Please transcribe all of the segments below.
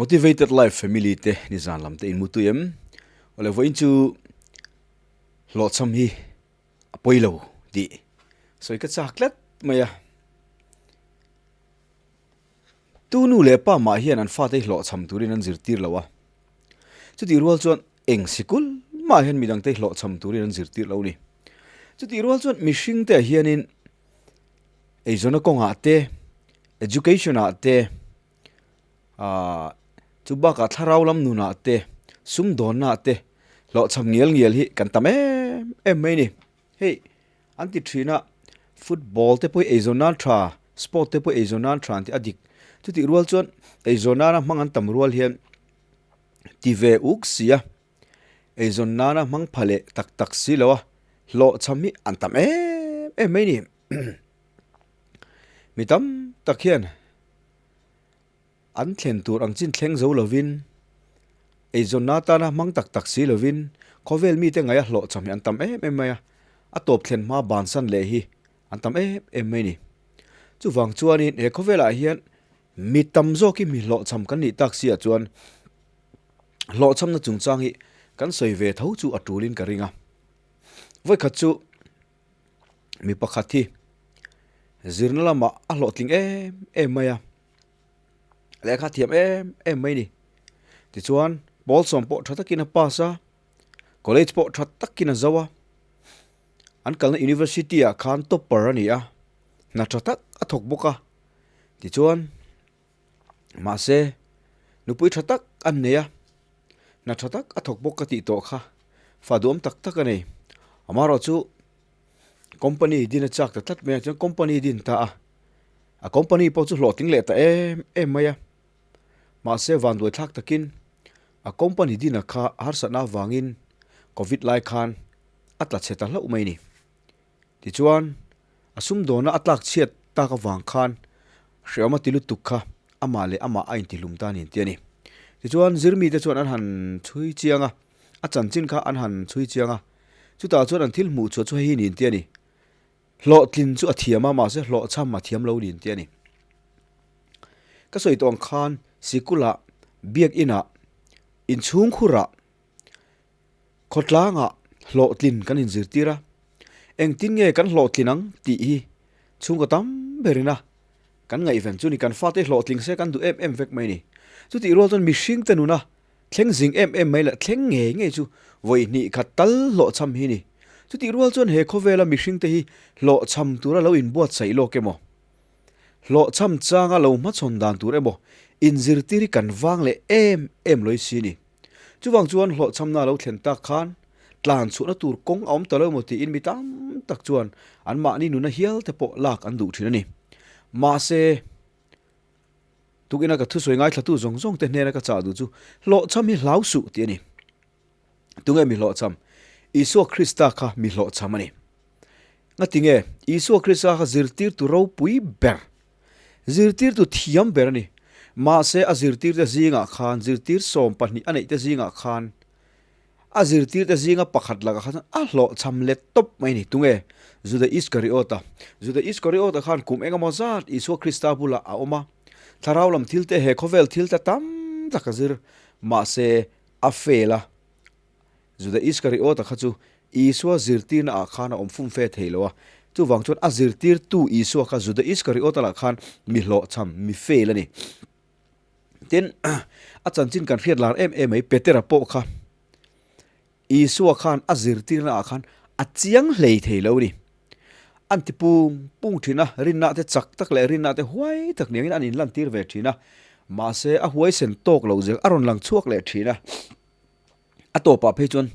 Motivated Life Family te nizan lam te in mutui em? Awle vawiin chu hlawhchham hi a pawi lo tih sawi ka chak tlat mai a. Tu nu leh pa mah hian an fate hi hlawhchham turin an zirtir lo a. Chutih rual chuan eng sikul mah hian midangte hi hlawhchham turin an zirtir lo a ni. Chutih rual chuan mihringte ah hianin eizawnna kawngah te, education ah te, aaa chu bakah thlarau lam nunah te, sumdawnna ah te hlawhchham ngial ngial hi kan tam em em mai a ni. Hei an ti thin a, football te pawh hi eizawn nan tha, sport te pawh eizawn nan tha an ti a dik. Chutih rual chuan eizawn nana hmang an tam rual hian ti ve uk si a, eizawn nana hmang pha leh tak tak si lo a, hlawhchham hi an tam em em mai a ni. Mi tam tak hian An thlen tur ang chin thleng zo lovin, eizawnna atana hmang tak tak si lovin khawvel mite ngaia hlawhchham hi an tam em em mai a, a tawp thlen hma bansan leh hi an tam em em mai a ni. Chuvang chuanin he khawvelah hian mi tam zawk hi mi hlawhchham kan nih tak siah chuan hlawhchhamna chungchang hi kan sawi ve tho chu a tulin ka ring a. Vawikhat chu mi pakhat hi zirna lamah a hlawhtling em em mai a. Lehkha thiam em em mai ni. Tichuan pawl sawm pawh tha takin a pass a, college pawh tha takin a zo a. An kalna university ah khan topper a ni a, hna tha tak a thawk bawk a. Tichuan mahse nupui tha tak an nei a, hna tha tak a thawk bawk ka tih tawh kha fa duhawm tak tak a nei. Amaherawhchu company din a chak ta tlat mai a, chuan company din ta a. A company pawh chu hlawhtling leh ta em em mai a, mahse vanduai thlak takin a company dinah kha harsatna avangin covid lai khan a tla chhe ta hlauh mai a ni. Tichuan a sumdawna a tlak chhiat tak avang khan hreawm a ti lutuk kha amah leh amah a intihlum ta a ni tih a ni. Tichuan zirmite chuan an han chhui chiang a, a chanchin kha an han chhui chiang a, chutah chuan an thil hmuh chhuah chu hei hi niin tih a ni. Hlawhtlin chu a thiam a, mahse hlawhchham a thiam lo niin tih a ni. Ka sawi tawh ang khan sikulah, biakinah, inchhungkhurah, khawtlangah hlawhtlin kan inzirtir a. Engtin nge kan hlawhtlin ang tih hi chhungkaw tam berin a kan ngaihven chu ni. Kan fate hlawhtling se kan duh em em vek mai a ni. Chutih rual chuan mihringte nuna Thleng zing em em mai leh thleng ngei ngei chu vawi hnih khat tal hlawhchham hi ni. Chutih rual chuan he khawvela mihringte hi hlawhchham tura lo inbuatsaih lawk emaw, hlawhchham changa lo hmachhawn dan tur emaw inzirtir hi kan vang leh em em lawih si ni. Chuvang chuan hlawhchhamna lo thlen tak khan tlan chhuahna tur kawng a awm ta lo emaw tiin mi tam tak chuan anmahni nuna hial te pawh lak an duh thin a ni. Mahse. Tukina ka thusawi ngaithlatu zawng zawng te hnena ka chah duh chu hlawhchham hi hlau suh tih a ni. Tunge mi hlawhchham? Isua Krista kha mi hlawhchham a ni. Ngatinge Isua Krista kha zirtirtu ropui ber, zirtirtu thiam ber a ni. Mahse a zirtirte zingah khan, zirtir 12 a neihte zingah khan, A zirtirte zinga pakhat lakah khan a hlawhchham let tawp mai a ni. Tunge? Juda Iskariota. Juda Iskariota khan kum engemaw zat Isua Krista bulah a awm a. Thlarau lam thilte, he khawvel thilte tam tak a zir. Mahse, a fail a. Juda Iskariota kha chu Isua zirtirna ah khan a awm fum fe thei lo a. Chuvang chuan a zirtirtu Isua kha Juda Iskariota lah khan mi hlawhchham, mi fail a ni. Tin, a chanchin kan hriat lar em em mai, Petera pawh kha Isua khan a zirtirna ah khan a chiang hlei thei lo a ni. An ti pung pung thin a, rinna te chak tak leh rinna te huai tak niangin an inlantir ve thin a, mahse a huaisen tawk loh zel a rawn lang chhuak leh thin a. A tawpah phei chuan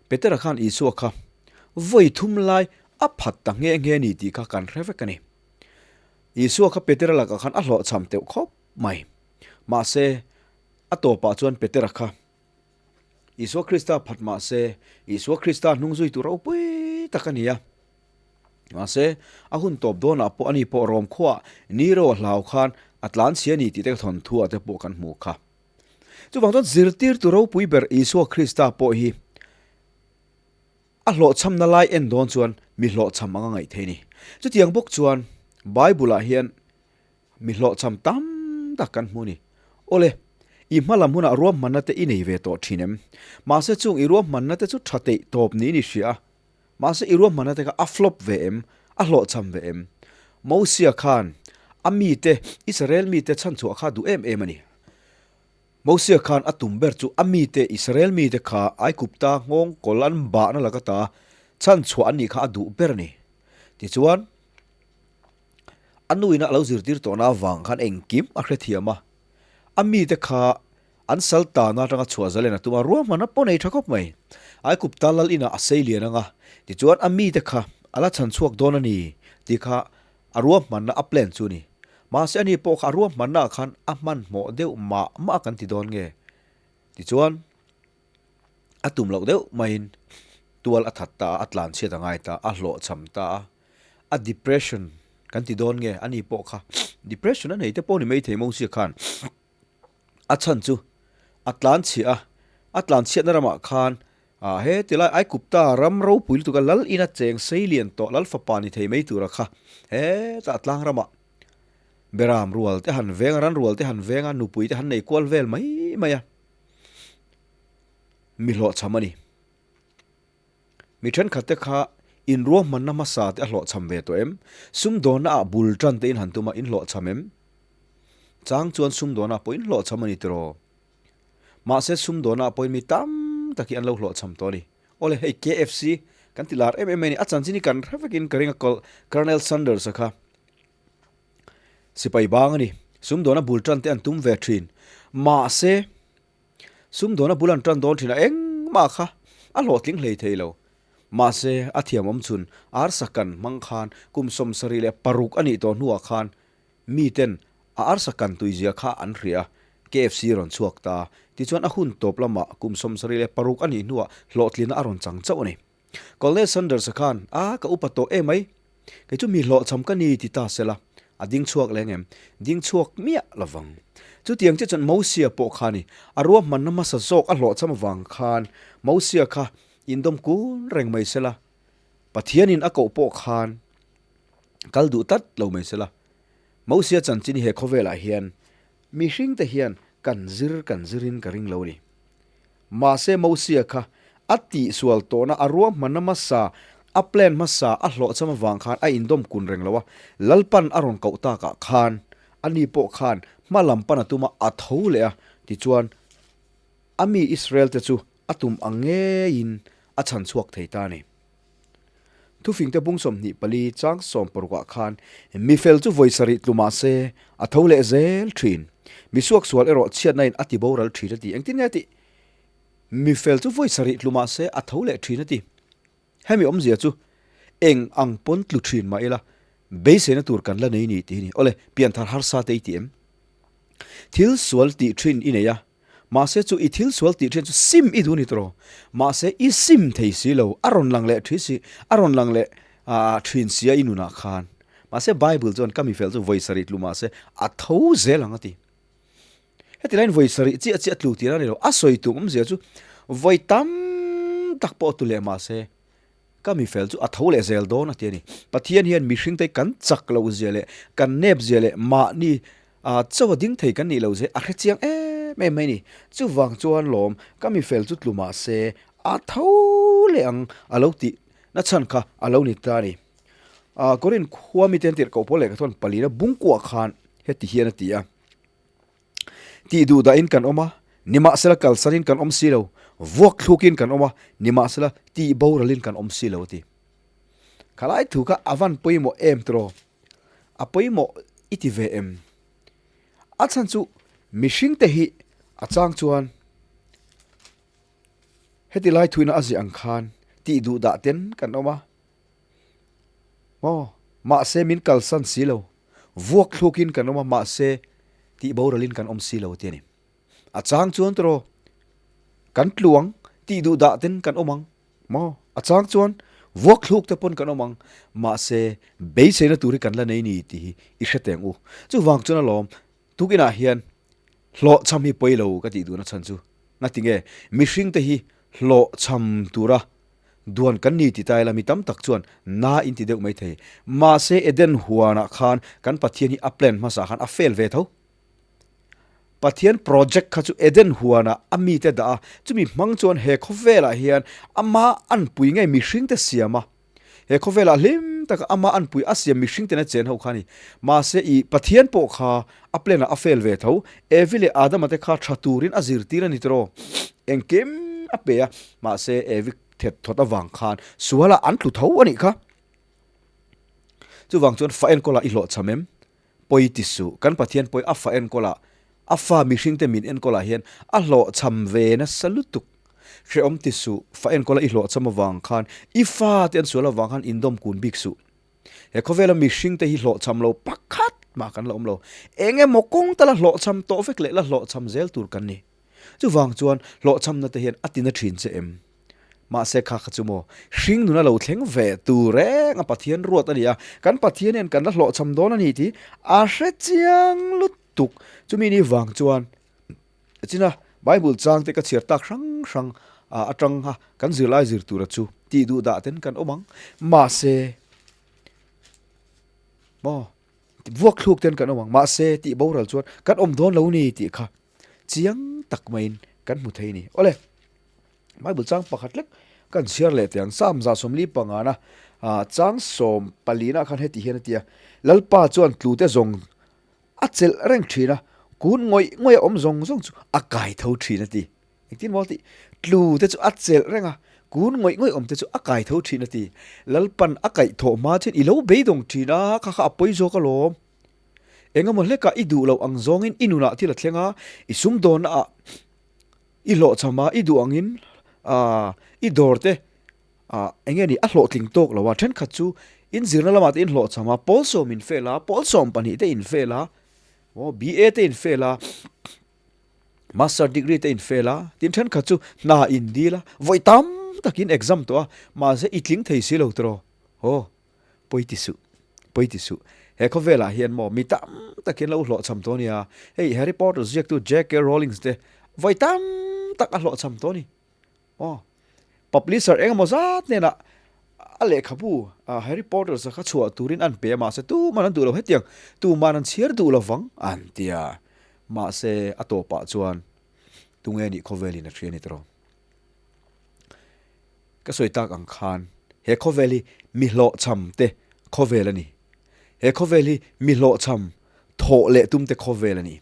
Petera khan Isua kha vawi thum lai a phat ta nghe nghe a ni tih kha kan hre vek a ni. Isua kha Petera lakah khan a hlawhchham teuh khawp mai. Mahse, a tawpah chuan Petera kha Isua Krista phat mah se, Isua Krista hnung zui tur ropui tak a ni a. Mahse, a hun tawp dawnah pawh ani pawh Rom khuaah Nero a hlau khan a tlan chhia a ni tih te ka thawnthuah te pawh kan hmu kha. Chuvang chuan zirtirtu ropui ber Isua Krista pawh hi A hlawhchhamna lai en dawn chuan mi hlawhchham anga ngaih theih a ni. Chutiang bawk chuan Bible-ah hian mi hlawhchham tam tak kan hmu a ni. Awle, I hmalam hunah ruahmanna te i nei ve tawh thin em? Mahse chung i ruahmanna te chu tha teih tawp niin i hria a. Mahse i ruahmanna te kha a flop ve em? A hlawhchham ve em? Mosia khan a mite, Israel mite chhanchhuah kha duh em em a ni. Mosia khan a tum ber chu a mite, Israel mite kha Aigupta nghawng kawl an bahna laka ta chhanchhuah an nih kha a duh ber a ni. Tichuan, a nuin a lo zirtir tawhna avang khan engkim a hrethiam a. A mite kha an sal tana atanga chhuah zalen a tum a, ruahman a paw nei tha khawp mai. Aigupta lal inah a sei lian ang a, tichuan a mite kha a la chhan chhuak dawn a ni tih kha a ruahmanna a plan chu a ni. Mahse ani pawh kha a ruahmanna ah khan a hmanhmawh deuh mah mah kan ti dawn nge? Tichuan a tum loh deuh maiin tual a that ta a, a tlan chhiat a ngai ta a, a hlawhchham ta a. A depression kan ti dawn nge ani pawh kha depression a nei te pawh ni maithei Mosia khan a chhan chu a tlan chhiah a, a tlan chhiatna ramah khan ah he tilai Aigupta ram ropui lutuk a lal ina cheng sei lian tawh lal fapa ni thei mai tura kha hetah tlang ramah beram rual te han veng a ran rual te han veng a nupui te han nei kual vel mai mai a mi hlawhchham a ni. Mi thenkhat te kha in ruahmanna hmasa te a hlawhchham ve tawh em? Sumdawnna ah bul tan te in han tum a, in hlawhchham em? Chang chuan sumdawnna ah pawh in hlawhchham a ni tiraw? Mahse sumdawnna ah pawhin mi tam tak hi an lo hlawhchham tawh a ni. Awle hei KFC kan ti lar em em mai a ni, a chanchin hi kan hre vekin ka ring a Colonel Sanders a kha sipai bang a ni. Sumdawnna bul tan te an tum ve thin. Mahse. Sumdawna bul an tan dawn thin a, engmah kha a hlawhtling hlei thei lo. Mahse, a thiamawm chhun arsa kan hmang khan kum 76 a nih tawh hnuah khan miten a arsa kan tuizia kha an hria a, KFC rawn chhuak ta. Tichuan a hun tawp lamah kum 76 a nih hnuah hlawhtlina a rawn chang chauh a ni. Colonel Sanders-a khan, A, ka upa tawh em mai. Kei chu mi hlawhchham ka ni ti ta sela, a ding chhuak leng em? Ding chhuak miah lovang. Chutiang chiah chuan Mosia pawh kha ni. A ruahmanna hmasa zawk a hlawhchham avang khan Mosia kha indawm kun reng mai sela, Pathianin a koh pawh khan kal duh tlat lo mai sela. Mosia chanchin hi he khawvelah hian mihringte hian kan zir kan zirin ka ring lo a ni. Mahse Mosia kha a tihsual tawhna a ruahmanna hmasa, a plan hmasa a hlawhchham avang khan a indawm kun reng lo a, Lalpan a rawn koh takah khan ani pawh khan hma lam pan a tum a, a tho leh a, tichuan a mi Israel te chu a tum ang ngeiin a chhan chhuak thei ta a ni. Thufingte bung 24 chang 60 ah khan mi fel chu vawi sarih tlu mah se a tho leh zel thin. Mi suaksual erawh chhiatna in a ti boral thin a ti. Engtin nge tih? Mi fel chu vawi sarih tlu mah se a tho leh thin a ti. Hemi awmzia chu eng ang pawn tlu thin mah ila beiseina tur kan la nei ni tih hi ni. Awle, pianthar harsa te i ti em? Thil sual tih thin i nei a, Mahse chu i thil sual tih thian chu sim i duh ni tawh. Mahse i sim thei si lo, a rawn lang leh thi si, a rawn lang leh thin sia i nunah khan. Mahse Bible chuan ka mifel chu vawi sarih tlu mahse a tho zel ang a ti. Heti laiin vawi sarih chiah chiah tlu tihna a ni lo, a sawi tum awmzia chu vawi tam tak pawh tu leh mahse Ka mifel chu a tho leh zel dawn a ti a ni. Pathian hian mihringte kan chak loh zia leh kan nep zia leh mahni chaw a ding thei kan nih loh zia a hre chiang em em mai a ni. Chuvang chuan lawm ka mifel chu tlu mah se a tho leh ang a lo tih na chhan kha a lo ni ta a ni. Korin khua mite an tirh koh pawl lehkha chuan palina bungkuah khan heti hian a ti a. Tih duh dahin kan awm a, nimahsela kalsanin kan awm si lo, vuak thlukin kan awm a, nimahsela tih boralin kan awm si lo a ti. Khalai thu kha a van pawimawh em tiraw? A pawimawh i ti ve em? A chhan chu mihringte hi a chang chuan heti lai thuina a ziah ang khan tih duh dah ten kan awm a, Maw? Mahse min kalsan si lo. Vuak thlukin kan awm a, mahse tih boralin kan awm si lo ti a ni. A chang chuan tawh kan tlu ang, tih duh dah ten kan awm ang. Maw? A chang chuan vuak thluk te pawn kan awm ang, mahse beiseina tur hi kan la nei ni tih hi i hre teng u. Chuvang chuan alawm, tukinah hian hlawhchham hi pawi lo ka tih duhna chhan chu ngatinge mihringte hi hlawhchham tura Duan kan ni ti ta ila mi tam tak chuan na in ti deuh mai thei. Mahse Eden huanah khan kan Pathian hi a plan hmasa khan a fail ve tho. Pathian project kha chu Eden huanah a mite dah a, chumi hmang chuan he khawvelah hian ama anpui ngei mihringte siam a. He khawvelah hlim taka ama anpui a siam mihringten a chen ho kha a ni. Mahse i Pathian pawh kha a plan ah a fail ve tho. Evi leh Adama te kha tha turin a zirtir a ni tiraw? Engkim a pe a, mahse Evi thet thawt avang khan sualah an tlu tho a nih kha. Chuvang chuan fa enkawlah i hlawhchham em? Pawi ti suh. Kan Pathian pawi a fa enkawlah, a fa mihringte min enkawlah hian a hlawhchham ve nasa lutuk. Hrehawm ti suh. Fa enkawla i hlawhchham avang khan i fate an sual avang khan indawm kun bik suh. He khawvela mihringte hi hlawhchham lo pakhat mah kan la awm lo. Eng emaw kawng tala hlawhchham tawh vek leh la hlawhchham zel tur kan ni. Chuvang chuan hlawhchhamna te hian a tina thin che em? Mahse kha kha chu maw, hring nuna lo thleng ve tur reng a Pathian ruat a ni a, kan Pathian hian kan la hlawhchham dawn a ni tih a hre chiang lutuk. Chumi ni vang chuan china Bible chang te ka chhiar tak hrang hrang atang a kan zirlai zir tura chu tih duh dah ten kan awm ang. Mahse maw vuak thluk ten kan awm ang, mahse tih boral chuan kan awm dawn lo ni tih kha chiang tak maiin kan hmu thei a ni. Awle. Bible chang pakhat lek kan chhiar leh teh ang. Psalm 145 na chang 14 khan heti hian a ti a, Lalpa chuan tlute zawng a chelh reng thin a, kun ngawih ngawih a awm zawng zawng chu a kai tho thin a ti. Engtin maw tih? Tlute chu a chelh reng a, kun ngawih ngawih awm te chu a kai tho thin a ti. Lalpan a kaih thawh hma chuan i lo beidawng thin a, kha kha a pawi zawk alawm. Engemaw hlekah i duh loh ang zawngin i nunah thil a thleng a, i sumdawnna ah I hlawhchham a, i duh angin i dawr te eng nge ni a hlawhtling tawk lo a, thenkhat chu in zirna lamah te in hlawhchham a, pawl sawm in fail a, pawl sawm pahnih te in fail a, aw BA te in fail a, master degree te in fail a, tin thenkhat chu hna in dil a, vawi tam takin exam tawh a, mahse i tling thei si lo tiraw, aw. Pawi ti suh, pawi ti suh. He khawvelah hian maw mi tam takin lo hlawhchham tawh a nia. Hei Harry Potter ziaktu JK Rowlings te vawi tam tak a hlawhchham tawh a ni. Aw, publisher eng emaw zat hnenah a lehkhabu Harry Potter zakha chhuah turin an pe a, mahse tuman an duh lo hetiang, tuman an chhiar duh lovang an ti a. Mahse a tawpah chuan tunge nih khawvelin a hria a ni tawh. Ka sawi tak ang khan he khawvel hi mi hlawhchham te khawvel a ni. He khawvel hi mi hlawhchham thawh leh tum te khawvel a ni.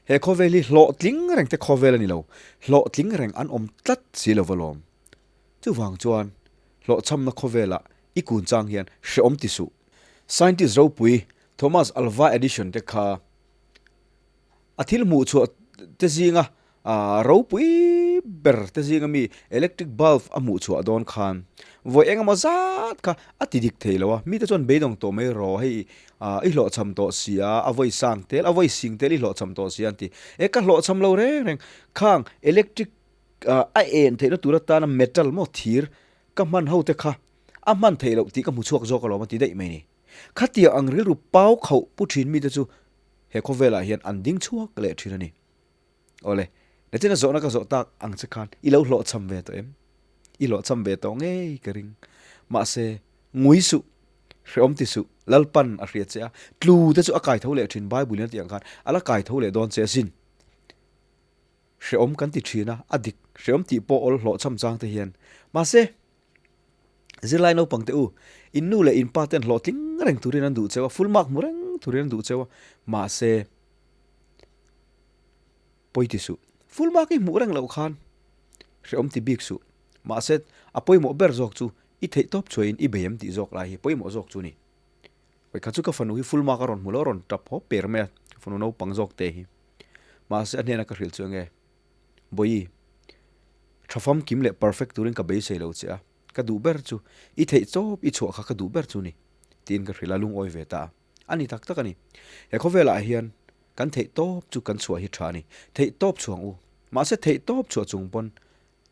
He khawvel hi hlawhtling reng te khawvel a ni lo. Hlawhtling reng an awm tlat si lo va lawm. Chuvang chuan hlawhchhamna khawvelah i kun chang hian hrehawm ti suh. Scientist ropui Thomas Alva Edison te kha A thil hmuh chhuah te zinga ropui ber te zinga mi electric bulb a hmuh chhuah dawn khan vawi eng emaw zat kha a ti dik thei lo a, mite chuan beidawng tawh mai rawh hei i hlawhchham tawh si a, a vawi sang tel a vawi sing tel i hlawhchham tawh si a an ti. E ka hlawhchham lo reng reng khang electric a en theihna tur atana metal maw thir ka hman ho te kha a hman theih loh tih ka hmu chhuak zawk alawm a ti daih mai ni. Khatiang ang rilru pau khauh pu thin mite chu he khawvelah hian an ding chhuak leh thin a ni. Awle, Latina zawhna ka zawh tak ang che khan i lo hlawhchham ve tawh em? I hlawhchham ve tawh ngei ka ring. Mahse, ngui suh, hrehawm ti suh, Lalpan a hria che a, tlu te chu a kai tho leh thin Bible in a tih ang khan a la kai tho leh dawn che asin. Hrehawm kan ti thin a, a dik, hrehawm tih pawh awl hlawhchham chang te hian. Mahse, Zirlai naupang te u, in nu leh in pa ten hlawhtling reng turin an duh cheu a, full mark hmu reng turin an duh cheu a, mahse pawi ti suh. Full mark i hmuh reng loh khan hrehawm ti bik suh. Mahse a pawimawh ber zawk chu i theih tawp chhuahin i bei em tih zawk lai hi pawimawh zawk chu a ni. Vawikhat chu ka fanu hi full mark a rawn hmu lo, a rawn tap haw per mai a, ka fanu naupang zawk te hi. Mahse a hnena ka hrilh chu enge? Bawihi, tha famkim leh perfect turin ka beisei lo che a, ka duh ber chu i theih chawp i chhuah kha ka duh ber chu ni, tiin ka hrilh a, lungawi ve ta a. A ni tak tak a ni. He khawvelah hian kan theih tawp chu kan chhuah hi tha a ni. Theih tawp chhuang u. Mahse theih tawp chhuah chung pawn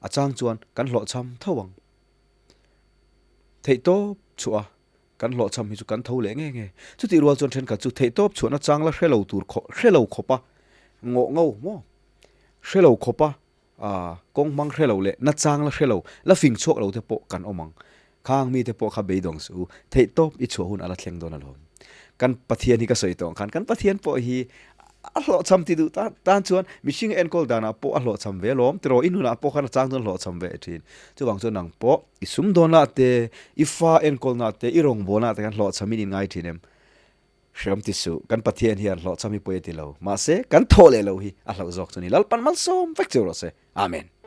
a chang chuan kan hlawhchham tho ang. Theih tawp chhuah a kan hlawhchham hi chu kan tho leh nge nge. Chutih rual chuan thenkhat chu theih tawp chhuahna chang la hre lo tur khawp, hre lo khawpa ngawh ngo maw? Hre lo khawpa kawng hmang hre lo leh na chang la hre lo, la fing chhuak lo te pawh kan awm ang. Khang mite pawh kha beidawng suh u, theih tawp i chhuah hun a la thleng dawn alawm. Kan Pathian hi ka sawi tawh ang khan kan Pathian pawh hi A hlawhchham ti duh tan tan chuan mihring enkawl danah pawh a hlawhchham ve alawm tiraw i nunah pawh khan a chang chuan hlawhchham ve thin. Chuvang chuan nang pawh i sumdawnah te, i fa enkawlnah te, i rawngbawlnah te khan hlawhchham in inngai thin em? Hreawm ti suh, kan Pathian hian hlawhchham hi pawi a ti lo. Mahse, kan thawh leh lo hi a hlauh zawk chu ni. Lalpan malsawm vek cheu rawh se. Amen.